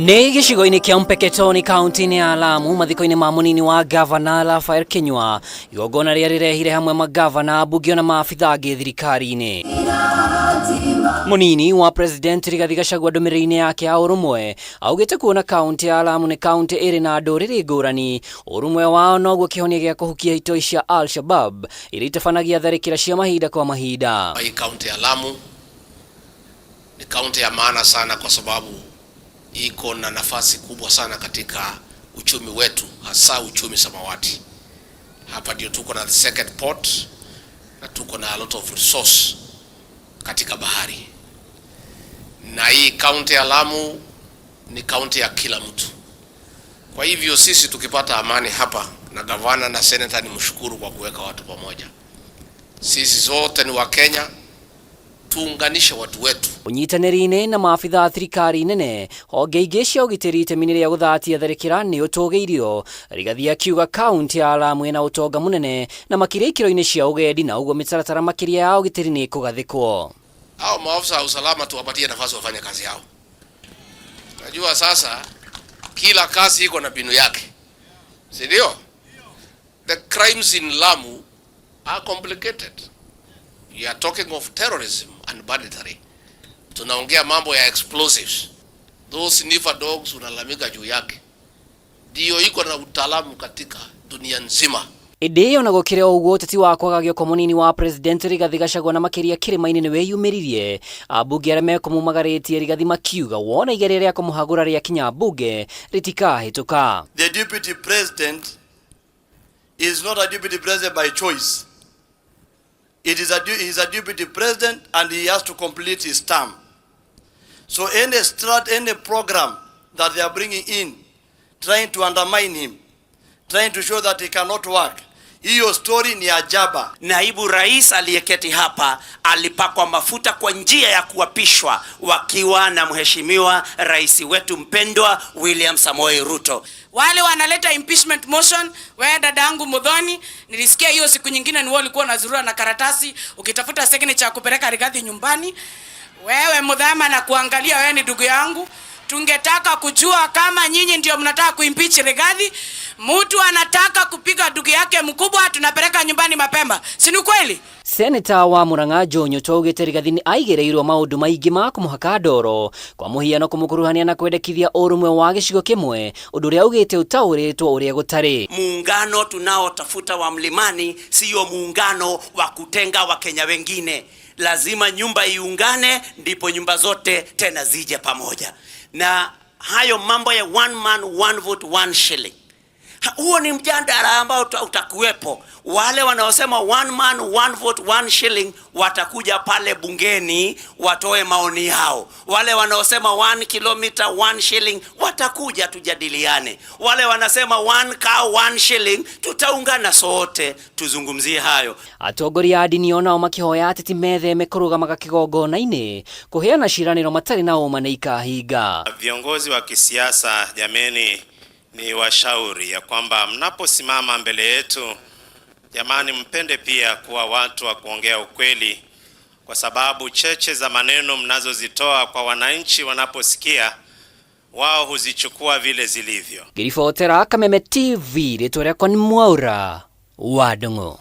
Nĩ gĩcigo-inĩ kĩa Mpeketoni kaunti-inĩ ya Lamu mathiko-inĩ ma mũnini wa gavana Raphael Kinyua, igongona rĩrĩa rĩrehire hamwe magavana, ambunge ona maabitha angĩ thirikari-inĩ. Mũnini wa President Rigathi Gachagua ndũmĩrĩri-inĩ yake ya ũrũmwe augĩte kuona kaunti ya Lamu nĩ kaunti ĩrĩ na ndũrĩrĩ ngũrani, ũrũmwe wao noguo kĩhonia gĩa kũhukia itoi cia Al-Shabab iria itabanagia tharĩkĩra cia mahinda kwa mahinda. Hii kaunti ya Lamu ni kaunti ya maana sana kwa sababu iko na nafasi kubwa sana katika uchumi wetu, hasa uchumi samawati. Hapa ndio tuko na the second port na tuko na a lot of resource katika bahari, na hii kaunti ya Lamu ni kaunti ya kila mtu. Kwa hivyo sisi tukipata amani hapa, na gavana na senator ni mshukuru kwa kuweka watu pamoja. Sisi zote ni Wakenya, tuunganishe watu wetu. Ũnyitanĩri-inĩ na maabitha a thirikari nene, honge ingĩ cia ũgitĩri itemi-inĩ rĩa gũthatia tharĩkĩra nĩ ũtũgĩirio. Rigathi akiuga kaunti ya Lamu ĩna ũtonga mũnene na makĩria ikĩro-inĩ cia ũgendi na ũguo mĩtaratara makĩria ya ũgitĩri nĩ ĩkũgathĩkwo. Hao maafisa wa usalama tuwapatie nafasi wafanye kazi yao. Najua sasa kila kazi iko na mbinu yake, si ndio? The crimes in Lamu are complicated. We are talking of terrorism and banditry. Tunaongea mambo ya explosives. Those sniffer dogs unalalamika juu yake, ndio iko na utaalamu katika dunia nzima. Ĩndĩ ĩyo na gũkĩrĩ o ũguo, ũteti wa kwaga gĩoko mũnini wa President Rigathi Gachagua na makĩria kĩrĩma-inĩ nĩ wĩyumĩririe. Ambunge arĩa mekũmumagarĩtie Rigathi makiuga wona igeria rĩa kũmũhagũra rĩakinya mbunge rĩtikahĩtũka. The deputy president is not a deputy president by choice. He is a deputy president and he has to complete his term. So any program that they are bringing in, trying to undermine him, trying to show that he cannot work, hiyo story ni ajaba. Naibu rais aliyeketi hapa alipakwa mafuta kwa njia ya kuapishwa wakiwa na mheshimiwa rais wetu mpendwa William Samoei Ruto. Wale wanaleta impeachment motion, wewe dada yangu Muthoni, nilisikia hiyo siku nyingine ni wewe ulikuwa unazurura na karatasi ukitafuta signature ya kupeleka Rigathi nyumbani. Wewe Muthama, na kuangalia wewe ni ndugu yangu, tungetaka kujua kama nyinyi ndio mnataka kuimpeach Rigathi. Mtu anataka kupiga ndugu yake mkubwa, tunapeleka nyumbani mapema, si ni kweli? Seneta wa Murang'a Joe Nyutu augĩte Rigathi nĩ aigĩrĩirwo maũndũ maingĩ ma kũmũhaka ndoro, kwa mũhiano kũmũkuruhania na kwendekithia ũrũmwe wa gĩcigo kĩmwe, ũndũ ũrĩa augĩte ũtaũrĩtwo ũrĩa gũtarĩ. Muungano tunaotafuta wa mlimani sio muungano wa kutenga Wakenya wengine. Lazima nyumba iungane, ndipo nyumba zote tena zije pamoja. Na hayo mambo ya one man one vote one shilling, huo ni mjadala ambao utakuwepo. Wale wanaosema one man one vote one shilling watakuja pale bungeni watoe maoni yao. Wale wanaosema 1 kilometer 1 shilling watakuja tujadiliane. Wale wanasema one cow one shilling, tutaungana sote tuzungumzie hayo. Atongoria a ndini onao makĩhoya ateti metheme kũrũgamaga kĩgongona-inĩ kũheana ciĩranĩro matarĩ na ũma nĩ ikahinga. Viongozi wa kisiasa, jameni, ni washauri ya kwamba mnaposimama mbele yetu, jamani, mpende pia kuwa watu wa kuongea ukweli, kwa sababu cheche za maneno mnazozitoa kwa wananchi wanaposikia, wao huzichukua vile zilivyo. Ngĩribotera Kameme TV, rĩtwa rĩakwa nĩ Mwaura wa Ndung'u.